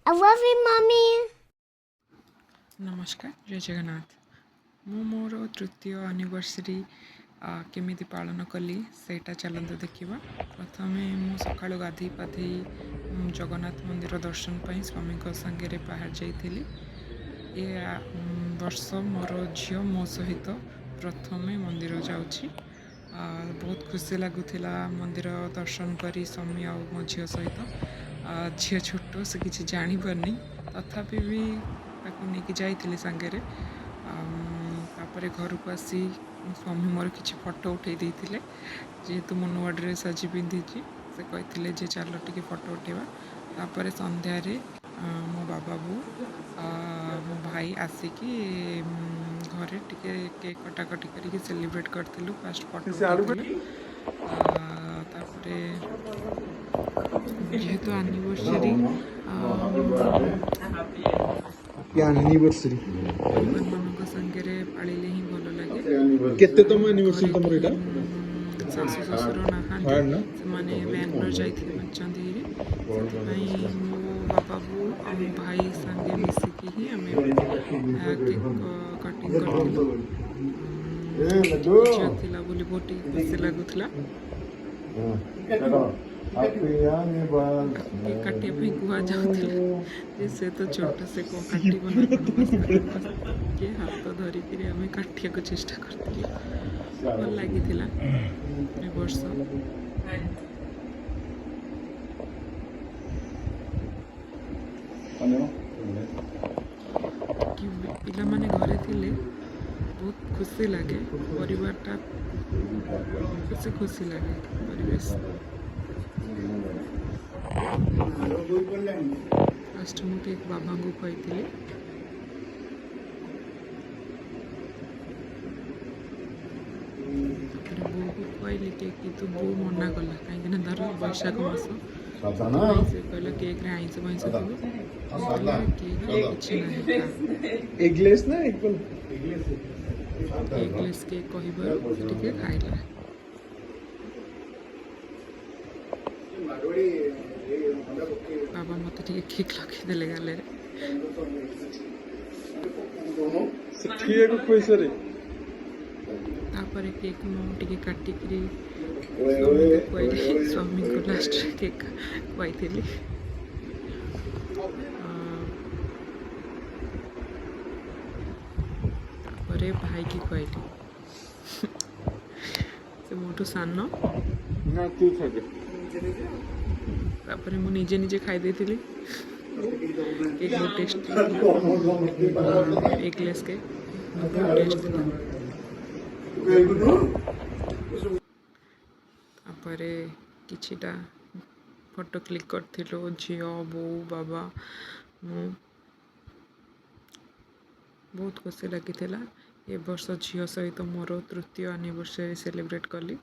I love you, Mommy. ନମସ୍କାର, ଜୟ ଜଗନ୍ନାଥ। ମୁଁ ମୋର ତୃତୀୟ ଆନିଭର୍ସରୀ କେମିତି ପାଳନ କଲି, ସେଇଟା ଚାଲନ୍ତୁ ଦେଖିବା। ପ୍ରଥମେ ମୁଁ ସକାଳୁ ଗାଧୋଇ ପାଧୋଇ ଜଗନ୍ନାଥ ମନ୍ଦିର ଦର୍ଶନ ପାଇଁ ସ୍ୱାମୀଙ୍କ ସାଙ୍ଗରେ ବାହାରି ଯାଇଥିଲି। ଏ ବର୍ଷ ମୋର ଝିଅ ମୋ ସହିତ ପ୍ରଥମେ ମନ୍ଦିର ଯାଉଛି। ବହୁତ ଖୁସି ଲାଗୁଥିଲା ମନ୍ଦିର ଦର୍ଶନ କରି ସ୍ୱାମୀ ଆଉ ମୋ ଝିଅ ସହିତ। ଝିଅ ଛୋଟ, ସେ କିଛି ଜାଣିପାରୁନି, ତଥାପି ବି ତାକୁ ନେଇକି ଯାଇଥିଲି ସାଙ୍ଗରେ। ତାପରେ ଘରକୁ ଆସି ମୋ ସ୍ୱାମୀ ମୋର କିଛି ଫଟୋ ଉଠାଇ ଦେଇଥିଲେ। ଯେହେତୁ ମୁଁ ନୂଆ ଡ୍ରେସ୍ ଆଜି ପିନ୍ଧିଛି, ସେ କହିଥିଲେ ଯେ ଚାଲ ଟିକେ ଫଟୋ ଉଠାଇବା। ତାପରେ ସନ୍ଧ୍ୟାରେ ମୋ ବାବା, ବୋଉ, ମୋ ଭାଇ ଆସିକି ଘରେ ଟିକେ କେକ୍ କଟାକଟି କରିକି ସେଲିବ୍ରେଟ୍ କରିଥିଲୁ। ଫାଷ୍ଟ ଫଟୋ ଉଠାଇଥିଲୁ। ତାପରେ ଯେହେତୁ ଆନିଭର୍ସରୀ ଆନିଭର୍ସରୀ। ପରିବାରମାନଙ୍କ ସାଙ୍ଗରେ ପାଳିଲେ ହିଁ ଭଲ ଲାଗେ। କେତେ ତମ ଆନିଭର୍ସରୀ ତମର ଏଇଟା? ଶାଶୁ ଶ୍ୱଶୁର ନାହାନ୍ତି। ଥାର୍ଡ ନା? ସେମାନେ ବାଙ୍ଗଲୋର ଯାଇଥିଲେ ଚନ୍ଦେଇରେ। ସେଥିପାଇଁ ମୋ ବାବା, ବୋଉ ଆଉ ମୋ ଭାଇ ସାଙ୍ଗେ ମିଶିକି ହିଁ ଆମେ କେକ୍ କଟିଂ କରିଥିଲୁ। ଝିଅ ଥିଲା ବୋଲି ବହୁତ ଟିକେ ଖୁସି ଲାଗୁଥିଲା। କେକ୍ କାଟିବା ପାଇଁ କୁହାଯାଉଥିଲା ଯେ ସେ ତ ଛୋଟ, ସେ କ'ଣ କାଟିବ ନା କ'ଣ? ବାସ୍ ବାସ୍ ଟିକେ ହାତ ଧରିକିରି ଆମେ କାଟିବାକୁ ଚେଷ୍ଟା କରିଥିଲୁ। ଭଲ ଲାଗିଥିଲା ଏ ବର୍ଷ। କି ପିଲାମାନେ ଘରେ ଥିଲେ ବହୁତ ଖୁସି ଲାଗେ। ପରିବାରଟା ଖୁସି ଖୁସି ଲାଗେ ପରିବେଶ। ଫାଷ୍ଟ ମୁଁ କେକ୍ ବାବାଙ୍କୁ ଖୁଆଇଥିଲି। ତାପରେ ବୋଉକୁ ଖୁଆଇଲି କେକ୍, କିନ୍ତୁ ବୋଉ ମନା କଲା, କାହିଁକିନା ତାର ବୈଶାଖ ମାସ। ସେଥିପାଇଁ ସେ କହିଲା କେକ୍ରେ ଆଇଁଷ ଫାଇଁଷ ଥିବ। ମୁଁ କହିଲି କେକ୍ରେ କିଛି ନାହିଁ, ଖା। ଏଗଲେସ୍ ନା ଏଗ? ଏଗଲେସ୍ କେକ୍ କହିବାରୁ ସେ ଟିକେ ଖାଇଲା। ବାବା ମୋତେ ଟିକେ କେକ୍ ଲଗେଇଦେଲେ ଗାଲରେ। ସେଠିକୁ ଖୁଆଇସାରେ। ତାପରେ କେକ୍ ମୁଁ ଟିକେ କାଟିକିରି ସ୍ୱାମୀଙ୍କୁ ଖୁଆଇଲି। ସ୍ୱାମୀଙ୍କୁ ଲାଷ୍ଟରେ କେକ୍ ଖୁଆଇଥିଲି। ତାପରେ ଭାଇକି ଖୁଆଇଲି। ସେ ମୋଠୁ ସାନ। ନା, ତୁ ଖାଇଦେ। ତାପରେ ମୁଁ ନିଜେ ନିଜେ ଖାଇ ଦେଇଥିଲି। କେକ୍ ବହୁତ ଟେଷ୍ଟି ଥିଲା। ଏଗଲେସ୍ କେକ୍ ବହୁତ ଟେଷ୍ଟ ଥିଲା। ତାପରେ କିଛିଟା ଫଟୋ କ୍ଲିକ୍ କରିଥିଲୁ, ଝିଅ, ବୋଉ, ବାବା, ମୁଁ। ବହୁତ ଖୁସି ଲାଗିଥିଲା। ଏ ବର୍ଷ ଝିଅ ସହିତ ମୋର ତୃତୀୟ ଆନିଭର୍ସରୀ ସେଲିବ୍ରେଟ୍ କଲି।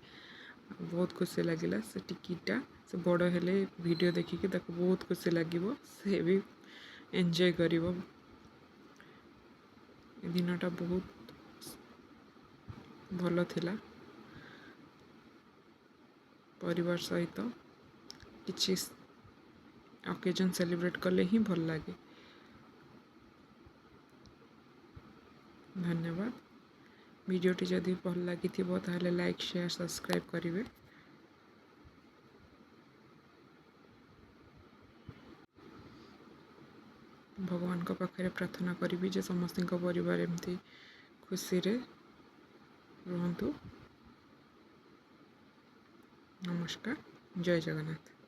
ବହୁତ ଖୁସି ଲାଗିଲା। ସେ ଟିକିଟା, ସେ ବଡ଼ ହେଲେ ଭିଡ଼ିଓ ଦେଖିକି ତାକୁ ବହୁତ ଖୁସି ଲାଗିବ। ସେ ବି ଏନ୍ଜୟ କରିବ। ଏ ଦିନଟା ବହୁତ ଭଲ ଥିଲା। ପରିବାର ସହିତ କିଛି ଅକେଜନ୍ ସେଲିବ୍ରେଟ୍ କଲେ ହିଁ ଭଲ ଲାଗେ। ଧନ୍ୟବାଦ। ଭିଡ଼ିଓଟି ଯଦି ଭଲ ଲାଗିଥିବ, ତାହେଲେ ଲାଇକ୍, ସେୟାର, ସବସ୍କ୍ରାଇବ୍ କରିବେ। ଭଗବାନଙ୍କ ପାଖରେ ପ୍ରାର୍ଥନା କରିବି ଯେ ସମସ୍ତଙ୍କ ପରିବାର ଏମିତି ଖୁସିରେ ରୁହନ୍ତୁ। ନମସ୍କାର, ଜୟ ଜଗନ୍ନାଥ।